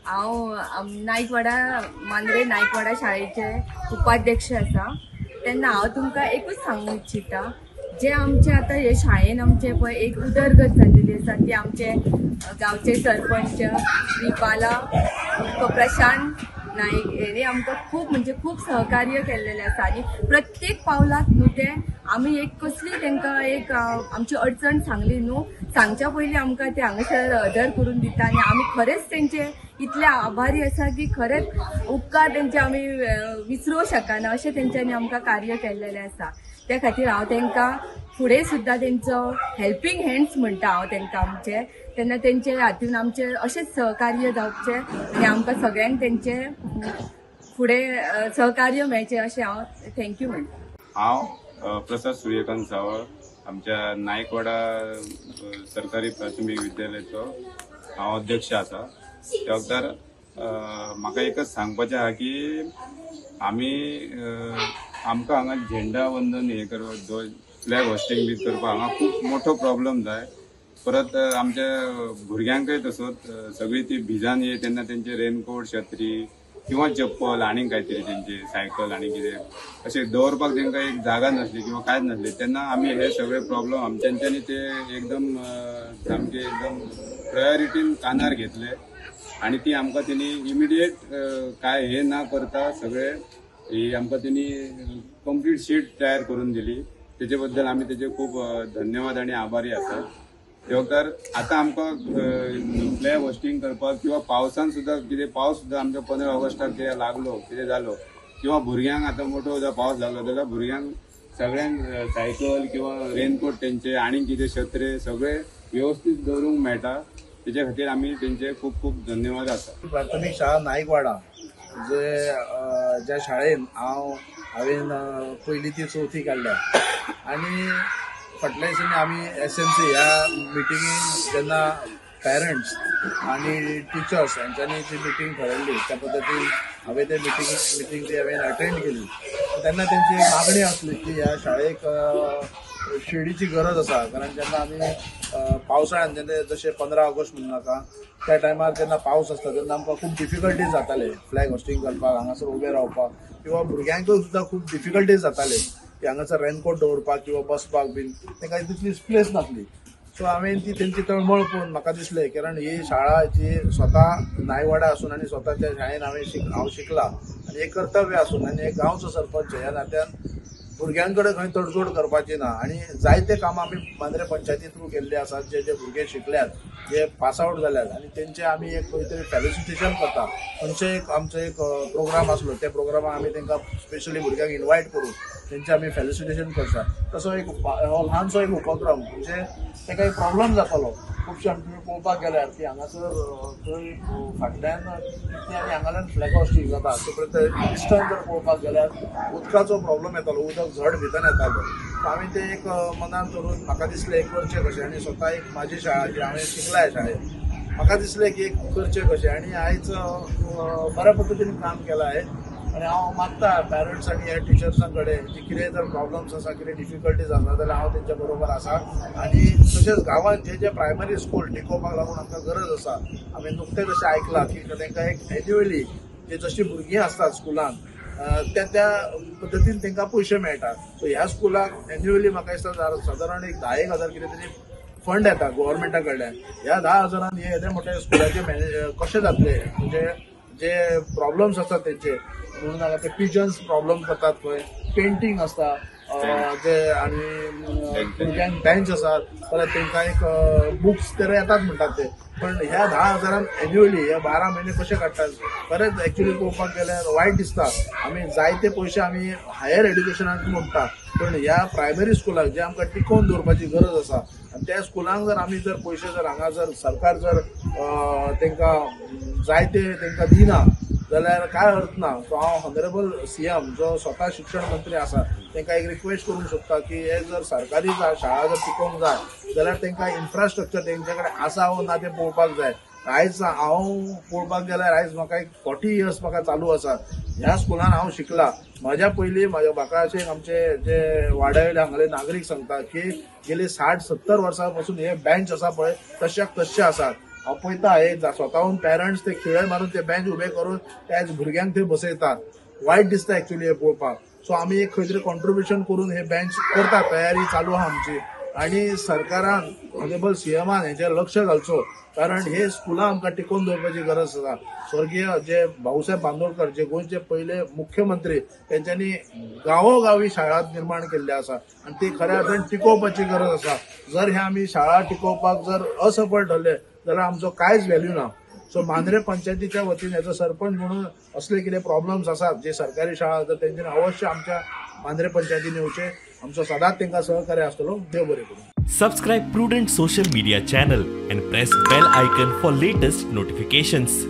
हांव नायकवाडा मांद्रे नायकवाडा शाळेचे उपाध्यक्ष आसा. तेन्ना हांव तुमकां एकूच सांगूंक इच्छिता, जे आमचे आतां हे शाळेन आमचे पळय एक उदरगत जाल्लेली आसा ती आमचे गांवचे सरपंच श्री बाला प्रशांत नाईक हेणी आमकां खूब म्हणजे खूब सहकार्य केल्लेलें आसा. आनी प्रत्येक पावलाक न्हू ते आमी एक कसली तांकां एक आमची अडचण सांगली न्हू, सांगच्या पयलीं आमकां ते हांगासर हजर करून दिता. आनी आमी खरेंच तेंचे इतले आभारी आसा की खरेंच उपकार तेंचे आमी विसरूंक शकना अशें तेंच्यांनी आमकां कार्य केल्लेलें आसा. त्या खातीर हांव तांकां फुडें सुद्दां तेंचो हेल्पींग हँड्स म्हणटा हांव तांकां आमचे, तेन्ना तेंचे हातून आमचें अशेंच सहकार्य जावचें आनी आमकां सगळ्यांक तेंचे फुडें सहकार्य मेळचें अशें हांव thank you म्हणटा. हांव प्रसाद सूर्यकांत सावळ, आमच्या नायकवाडा सरकारी प्राथमीक विद्यालयाचो हांव अध्यक्ष आसा. त्या वखदार म्हाका एकच सांगपाचें आहा की आमी आमकां हांगा झेंडा वंदन हे करपाक, फ्लॅग होस्टिंग बी करपाक हांगा खूब मोठो प्रॉब्लम जाय. परत आमच्या भुरग्यांकय तसोच सगळी ती भिजान ये तेन्ना तेंचे रेनकोट, छत्री किंवा चप्पल आनी कांय तरी तेंचे सायकल आनी कितें अशें दवरपाक तेंकां एक जागा नासली किंवा कांयच नासलें. तेन्ना आमी हे सगळे प्रॉब्लम तेंच्यांनी ते एकदम सामके एकदम प्रायोरिटीन कानार घेतले आनी ती आमकां तेणी इमिडिएट काय हे ना करता सगळे ही आमकां तेणी कंप्लीट शीट तयार करून दिली. तेजे बद्दल आमी तेजे खूब धन्यवाद आनी आभारी आसात. ते वखदार आतां आमकां फ्लॅग होस्टिंग करपाक किंवा पावसान सुद्दां कितें पावस सुद्दां आमच्या 15 ऑगस्टाक कितें लागलो, कितें जालो किंवा भुरग्यांक आतां मोठो जर पावस लागलो जाल्यार भुरग्यांक सगळ्यांक सायकल किंवा रेनकोट तेंचे आनी कितें छत्रे सगळे व्यवस्थीत दवरूंक मेळटा. तेच्या खातीर आमी तेंचे खूब खूब धन्यवाद आसा. प्राथमीक शाळा नायकवाडा जे ज्या शाळेन हांवें पयली ती चवथी काडल्या आनी फाटल्या दिसांनी आमी SMC ह्या मिटिंगेन जेन्ना पेरंट्स आनी टिचर्स हांच्यांनी जी मिटींग ठरयल्ली त्या पद्दतीन हांवें ते मिटींग ती हांवें अटेंड केली. तेन्ना तेंची एक मागणी आसली की ह्या शाळेक शेडीची गरज आसा, कारण जेन्ना आमी पावसाळ्यान जेन्ना जशें 15 ऑगस्ट म्हणूं नाका त्या टायमार जेन्ना पावस आसता तेन्ना आमकां खूब डिफिकल्टीज जाताले फ्लॅग होस्टिंग करपाक, हांगासर उबे रावपाक किंवा भुरग्यांकूय सुद्दां खूब डिफिकल्टीज जाताले की हांगासर रेनकोट दवरपाक किंवा बसपाक बीन तांकां तितली स्पेस नासली. सो हांवें ती तेंची तळमळ पळोवन म्हाका दिसलें कारण ही शाळा जी स्वता नायवाडा आसून आनी स्वता त्या शाळेन हांव शिकला आनी एक कर्तव्य आसून आनी एक गांवचो सरपंच ह्या नात्यान भुरग्यां कडेन खंय तडजोड करपाची ना आनी जायते कामां आमी मांद्रे पंचायती थ्रू केल्ले आसात, जे जे भुरगे शिकल्यात, जे पास आवट जाल्यात आनी तेंचे आमी एक खंय तरी फेलिसिटेशन करता. खंयचे एक आमचो एक प्रोग्राम आसलो त्या प्रोग्रामाक आमी तांकां स्पेशली भुरग्यांक इनवायट करून तेंचे आमी फेलिसिटेशन करता. तसो एक हो ल्हानसो एक उपक्रम म्हणजे ताका एक प्रॉब्लम जातालो खुबशे आमी पळोवपाक गेल्यार की हांगासर थंय फाटल्यान कितें आनी हांगाल्यान फ्लॅग होस्टिंग जाता तो पर्यंत डिस्टन्स जर पळोवपाक गेल्यार उदकाचो प्रॉब्लम येतालो, उदक झड भितर येतालो. हांवें तें एक मनान धरून म्हाका दिसलें एक करचें कशें आनी स्वता एक म्हाजी शाळा जी हांवें शिकला शाळेंत म्हाका दिसलें की एक करचें कशें आनी आयज बऱ्या पद्दतीन काम केलां आहे. आनी हांव मागता पेरंट्स आनी ह्या टिचर्सां कडेन जी कितें जर प्रॉब्लम्स आसा, कितें डिफिकल्टीज आसा जाल्यार हांव तेंच्या बरोबर आसा. आनी तशेंच गांवांत जे जे प्रायमरी स्कूल टिकोवपाक लागून आमकां गरज आसा, आमी नुकतें जशें आयकलां की तांकां एक एन्युअली जे जशीं भुरगीं आसतात स्कुलान त्या त्या पद्दतीन तांकां पयशे मेळटा. सो ह्या स्कुलाक एन्युअली म्हाका दिसता सादारण एक 10,000 एक कितें तरी फंड येता गव्हर्मेंटा कडल्यान. ह्या 10,000 हे येदे मोठे स्कुलाचे मॅनेज कशें जातले, म्हणजे जे प्रॉब्लम्स आसतात तेंचे म्हणून हांगा ते पिजन्स प्रॉब्लम करतात खंय, पेंटींग आसता जे आनी भुरग्यांक बेंच आसात, परत तांकां एक बुक्स ते येतात म्हणटात ते, पण ह्या 10,000 एन्युअली हे 12 म्हयने कशे काडटात खरेंच एक्चुअली पळोवपाक गेल्यार वायट दिसता. आमी जायते पयशे आमी हायर एड्युकेशनाक म्हणटा, पण ह्या प्रायमरी स्कुलाक जे आमकां टिकोवन दवरपाची गरज आसा आनी त्या स्कुलांक जर आमी जर पयशे जर हांगा जर सरकार जर तांकां जायते तांकां दिना जाल्यार कांय अर्थ ना. सो हांव ऑनरेबल CM जो स्वता शिक्षण मंत्री आसा तांकां एक रिक्वेस्ट करूंक सोदता की हे जर सरकारी शाळा जर टिकोवंक जाय जाल्यार तांकां इन्फ्रास्ट्रक्चर तेंचे कडेन आसा वो ना तें पळोवपाक जाय. आयज हांव पळोवपाक गेल्यार आयज म्हाका एक 40 इयर्स म्हाका चालू आसा ह्या स्कुलान हांव शिकला. म्हज्या पयलीं म्हाका अशें आमचे जे वाड्यावयले हांगले नागरीक सांगता की गेली 60-70 वर्सां पासून हे बेंच आसा पळय तश्याक तश्शे आसात. हांव पळयता हे स्वताहून पेरंट्स ते खिळे मारून ते बेंच उबे करून त्या भुरग्यांक थंय बसयतात. वायट दिसता एक्चुअली हे पळोवपाक. सो आमी एक खंय तरी कॉन्ट्रिब्युशन करून हे बेंच करता, तयारी चालू आहा आमची. आनी सरकारान ऑनरेबल सीएमान हेचेर लक्ष घालचो, कारण हे स्कुलां आमकां टिकोवन दवरपाची गरज आसा. स्वर्गीय जे भाऊसाहेब बांदोडकर जे गोंयचे पयले मुख्यमंत्री, तेंच्यांनी गांवोगांवी शाळा निर्माण केल्ली आसा आनी ती खऱ्या अर्थान टिकोवपाची गरज आसा. जर हे आमी शाळा टिकोवपाक जर असफळ ठरले जाल्यार आमचो कांयच व्हॅल्यू ना. सो मांद्रे पंचायतीच्या वतीन एज अ सरपंच म्हणून असले कितें प्रॉब्लम्स आसात जे सरकारी शाळा तर तेंच्यांनी अवश्य आमच्या मांद्रे पंचायतीन येवचे. आमचो सदांच तांकां सहकार्य आसतलो. देव बरें करूं. Subscribe Prudent Social Media channel and press bell icon for latest notifications.